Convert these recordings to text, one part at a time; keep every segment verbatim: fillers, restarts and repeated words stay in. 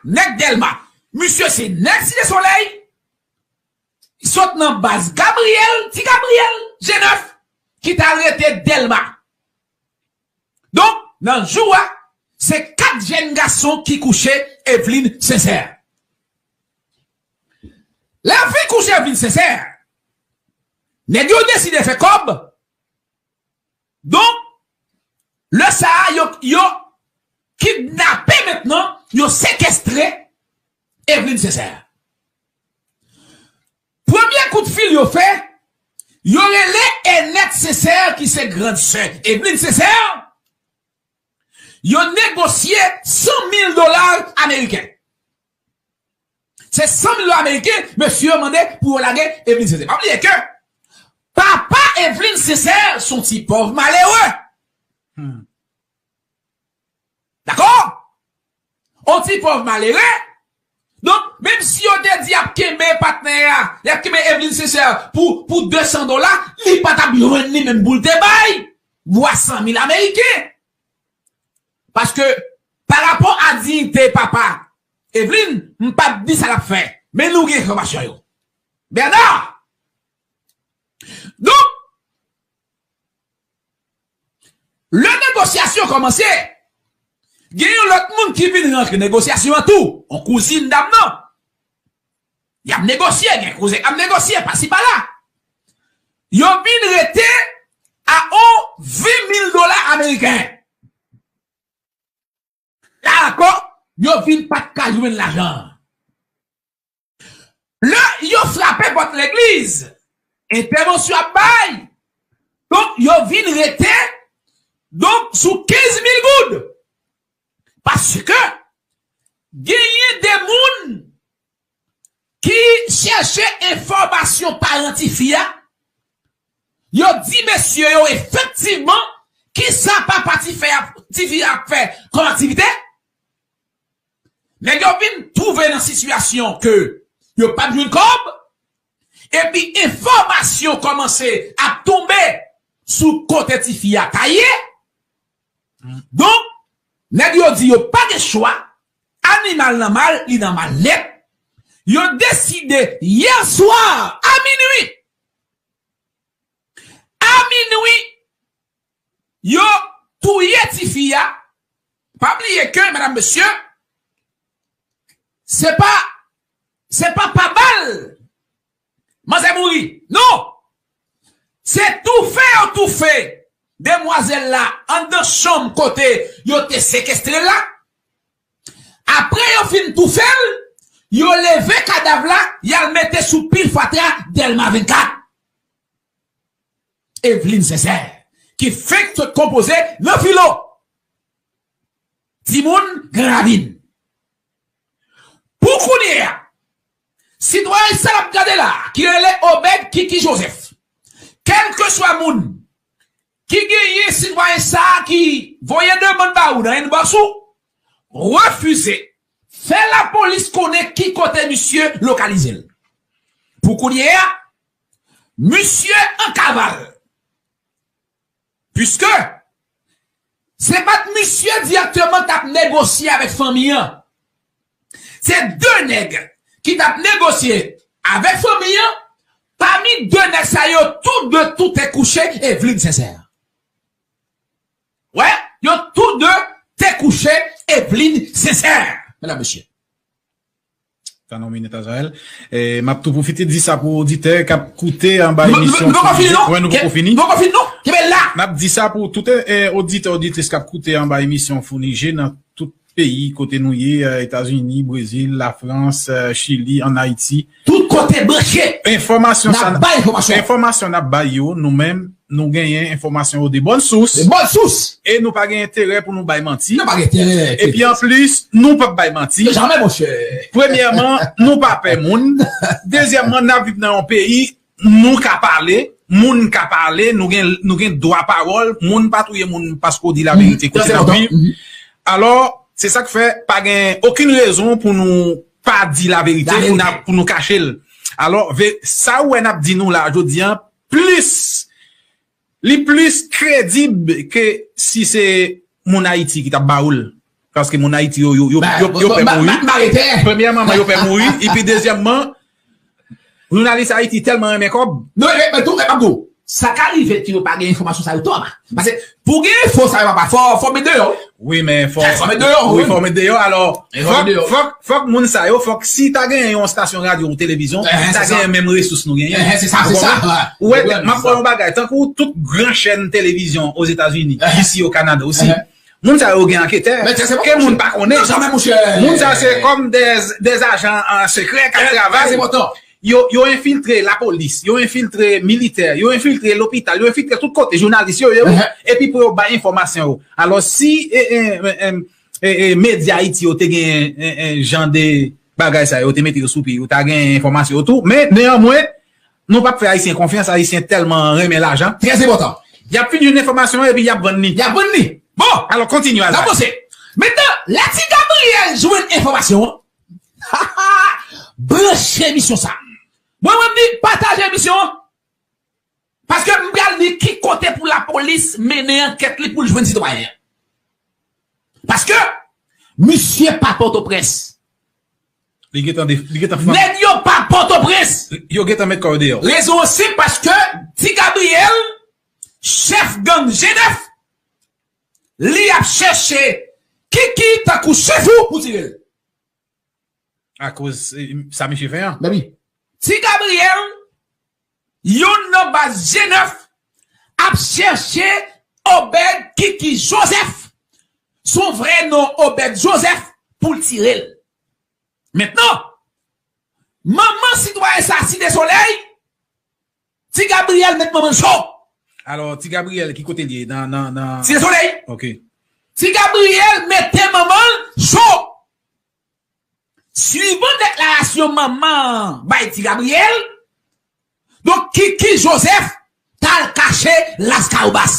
Nèg Dèlma. Misye se nèg Site Solèy. Sot nan baz Gabriyèl, Ti Gabriyèl, G nèf, ki t al rete Dèlma. Donk, nan jou a, se kat jèn gason ki kouche Evelyne Sincère. Lè yo fin kouche Evelyne Sincère, nèg yo deside fè kòb. Donk, lè sa a, yo, yo kidnape mentnan, yo sekestre Evelyne Sincère. Premye kout fil yo fè, yo rele Enette Sincère ki se grann sè Evelyne Sincère, yo negosye san mil dola ameriken. Se san mil dola ameriken, mesye yo mande pou yo lage Evelyne Sincère. Pa bliye ke papa Evelyne Sincère se yon ti pòv malere. Hmm. Dakò? On ti pòv malere. Donk, menm si yo te di y ap kenbe patnè a, y ap kenbe Evelyne Sincère pou, pou de san dola, li pa t ap jwenn li menm pou l te bay twa san mil ameriken. Paske, pa rapò a diyite papa Evelyne, m p ap di sa l ap fè. Men nou gen enfòmasyon yo. Bernard! Donk, lè negosyasyon kòmanse, gen yon lòt moun ki vin rantre negosyasyon an tou, yon kouzin dam nan. Y ap negosye, gen kouzin k ap negosye, pasi pala. Yo vin rete a on ven mil dola ameriken. La ankò, yo vin pa t ka jwenn lajan an. Lè yo frape pòt legliz, entèvansyon ap bay. Donk, yo vin rete, donk, sou kenz mil goud. Paske genyen de moun ki chèche enfòmasyon paran tifi a, yo di mesye yo efektivman kisa papa tifi a, tifi a ap fè kòm aktivite. Nèg yo vin twouve nan sitiyasyon ke yo p ap jwenn kòb, epi enfòmasyon kòmanse ap tonbe sou kote tifi a ta ye. Donk, nèg yo di yo pa gen chwa, animal nan mal, li nan mal nèt. Yo deside yè swa a minwi, a minwi, yo touye tifi a. Pa bliye ke, medam, mesye, se pa, se pa pa bal manzè mouri. Non! Se toufe yo toufe demwazèl la anndan chanm kote yo te sekestre l la. Apre yo fin toufe l, yo leve kadav la, y al mete sou pil fatra Dèlma vennkat. Evelyne Sincère, ki fenk sot konpoze nan filo. Timoun Gran Ravin. Pou kounye a, sitwayen sa n ap gade la, ki rele Obed Kiki Joseph, kèlkeswa moun ki genyen sitwayen sa a ki voye demann ba ou nan inbox ou, refize, fè lapolis konnen ki kote misye lokalize l. Pou kounye a, misye an kaval. Piske se pa t misye dirèkteman t ap negosye avèk fanmi an. Se de nèg ki t ap negosye avèk fanmi an. Pami de nèg sa yo, tou de tou te kouche Evelyne Sincère. Wè, yo tou de te kouche Evelyne Sincère, medam, mesye. Tann yon minit, Azrael. E, m ap tou pwofite di sa pou oditè k ap koute anba emisyon. Nou poko fini, non? Wè, nou poko fini. Nou poko fini, non? Kenbe la! N ap di sa pou tout, e, oditè, oditris k ap koute anba emisyon Founi Je nan tout peyi kote nou ye, e, Etazini, Brezil, Lafrans, e, Chili, ann Ayiti. Tout kote branche. Enfòmasyon sa n ap bay enfòmasyon. Enfòmasyon n ap bay yo, nou menm, nou genyen enfòmasyon yo de bòn sous. De bòn sous. E nou pa gen enterè pou nou bay manti. Nou pa gen enterè. Epi anplis, nou p ap bay manti. Jamè, monchè. Premyèman, nou pa pè moun. Dezyèmman, n ap viv nan yon peyi, nou ka pale, moun ka pale, nou gen, nou gen dwa pawòl, moun pa touye moun paske w di laverite, kote n ap viv. Alò, se sa k fè pa gen okenn rezon pou nou pa di laverite, pou n ap, pou nou kache l. Alò, ve-, sa ou wè n ap di nou la, jodi a, plis, li plis kredib ke si se moun Ayiti ki t ap ba ou l. Paske moun Ayiti yo, yo, yo, yo, yo pè mouri. Premyèman, yo pè mouri. Epi dezyèmman, jounalis Ayiti tèlman renmen kòb. Non, men, men tou, men m ap di w, sa ka rive ke yo pa gen enfòmasyon sa yo tou anba. Paske pou gen enfo sa yo anba, fò, fò met deyò. Wi, men fò, fò met deyò, wi, fò met deyò. Alò, fòk, fòk, fòk moun sa yo, fòk si ta gen yon estasyon radyo ou televizyon, ta gen menm resous nou genyen. Se sa, se sa. Ou wè, m ap ba w yon bagay, tankou tout gran chèn televizyon Ozetazini, isi o Kanada osi. Moun sa yo gen anketè. Ke moun pa konnen. Moun sa se kòm de, de ajan sekrè k ap travay. Yo, yo enfiltre lapolis, yo enfiltre militè, yo enfiltre lopital, yo enfiltre tout kote, jounalis yo ye, wi. Epi pou yo bay enfòmasyon yo. Alò, si e, e, e, e, e, medya Ayiti yo te gen e, e, jan de bagay sa yo, te mete yo sou pye, yo ta gen enfòmasyon yo tou. Men, neyanmwen, nou p ap fè Ayisyen konfyans, Ayisyen tèlman renmen lajan. Trè enpòtan. Y ap fin jwenn enfòmasyon an epi y ap vann li. Y ap vann li. Bon, alò, kontinye, Azak. N ap avanse. Mentnan, lè Ti Gabriel jwenn enfòmasyon an, branche emisyon sa. Mwen, mwen, m di, pataje emisyon an. Paske m pral di ki kote pou lapolis mennen ankèt li pou l jwenn sitwayen an. Paske misye pa Pòtoprens. Li gentan de-, li gentan fann. Nèg yo pa Pòtoprens. Yo gentan met kò yo deyò. Rezon an senp, paske Ti Gabriel, chèf gang G nèf, li ap chèche Kiki tankou chèf ou pou tire l. Akoz, e, sa misye fè an. Ti Gabriel, youn nan baz G nèf, ap chèche Obed Kiki Joseph, son vrè non Obed Joseph, pou l tire l. Mentnan, manman sitwayen sa, Site Solèy, Ti Gabriel met manman l cho. Alò, Ti Gabriel, ki kote l ye? Nan, nan, nan Site Solèy. Ok. Ti Gabriel mete manman l cho. Swivan deklarasyon manman an bay Ti Gabriel, donk, Kiki Joseph t al kache Las Kawobas.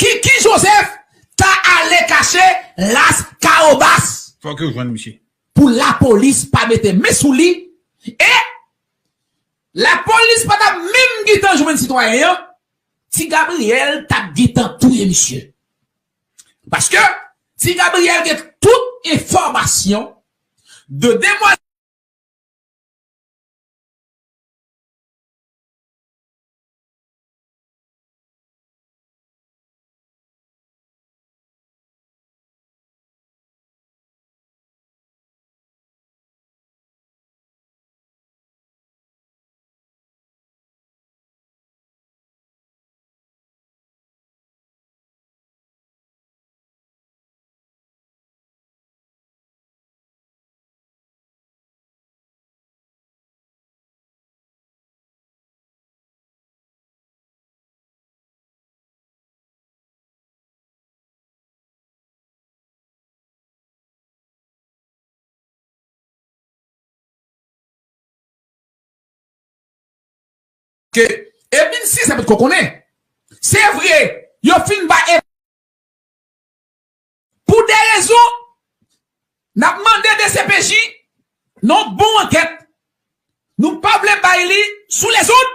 Kiki Joseph ta ale kache Las Kawobas. Fòk yo jwenn misye. Pou lapolis pa mete men sou li, e lapolis pa t ap menm gentan jwenn sitwayen an, Ti Gabriel t ap gentan touye misye. Paske Ti Gabriel gen tout enfòmasyon de demwazèl. Ke Evelyne Sincère potko konnen. Se vre, yo fin ba Evelyne pou de rezon, n ap mande D C P J nan yon bon ankèt. Nou pa vle bay li sou lezòd.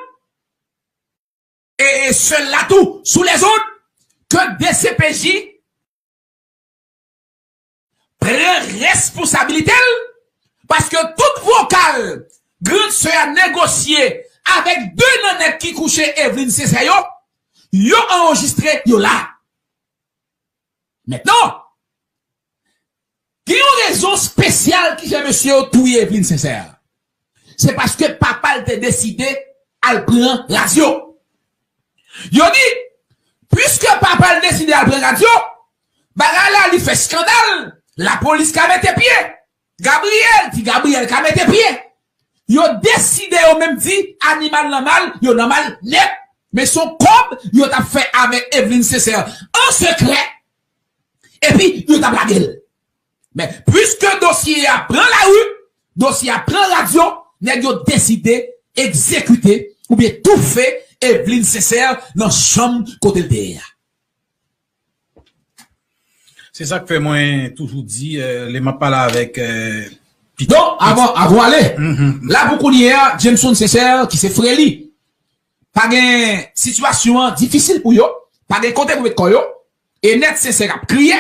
E, e sèl la tou, sou lezòd, ke D C P J pran responsabilite l, paske tout vokal grann sè a negosye avèk de nan nèg ki kouche Evelyne Sincère yo, yo anrejistre, yo la. Mentnan, gen yon rezon espesyal ki fè mesye yo touye Evelyne Sincère. Se paske papa l te deside al pran radyo. Yo di, piske papa l deside al pran radyo, bagay la li fè eskandal, lapolis ka mete pye. Gabriel, Ti Gabriel ka mete pye. Yo deside yo menm di animal nan mal, yo nan mal nèt. Men se yon kòb yo t ap fè avèk Evelyne Sincère an sekrè. Epi yo t ap lage l. Men, piske dosye a pran lari, dosye a pran radyo, nèg yo deside egzekite oubyen toufe Evelyne Sincère nan chanm kote l te ye a. Se sa k fè mwen toujou di, eh, lè m ap pale avèk, eh, pitit. Donk, avan, avan ale, la pou kounye a, Jameson Sincère, ki se frè li, pa gen, sitiyasyon an difisil pou yo, pa gen kote pou met kò yo, Enèt Sensè ap kriye.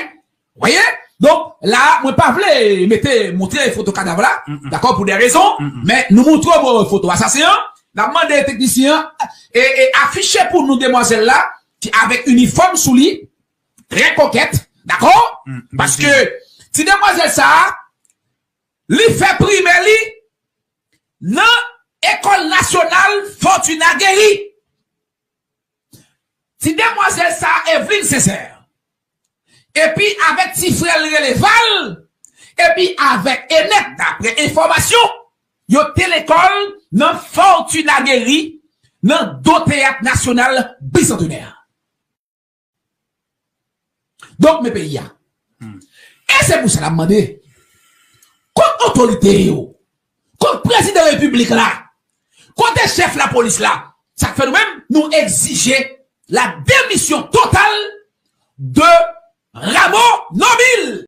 Voyez? Donk, la, mwen pa vle mete, montre foto kadav la, dakò, pou de rezon, men nou montre w foto asasen an, n ap mande teknisyen an, e, e afiche pou nou demwazèl la, ki avèk inifòm sou li, trè kokèt, dakò? Paske ti demwazèl sa a, li fè primè li nan Ekòl Nasyonal Fortuna Guéry. Ti demwazèl sa a, Evelyne Sincère. Epi avèk ti frè l rele Val, epi avèk Enèt, daprè enfòmasyon, yo te lekòl nan Fortuna Guéry, nan do Teyat Nasyonal Bisantenè. Donk, men peyi a. E se pou sa n ap mande, kot otorite yo, kot prezidan repiblik la, kote chèf lapolis la, sa k fè nou menm, nou egzije la demisyon total de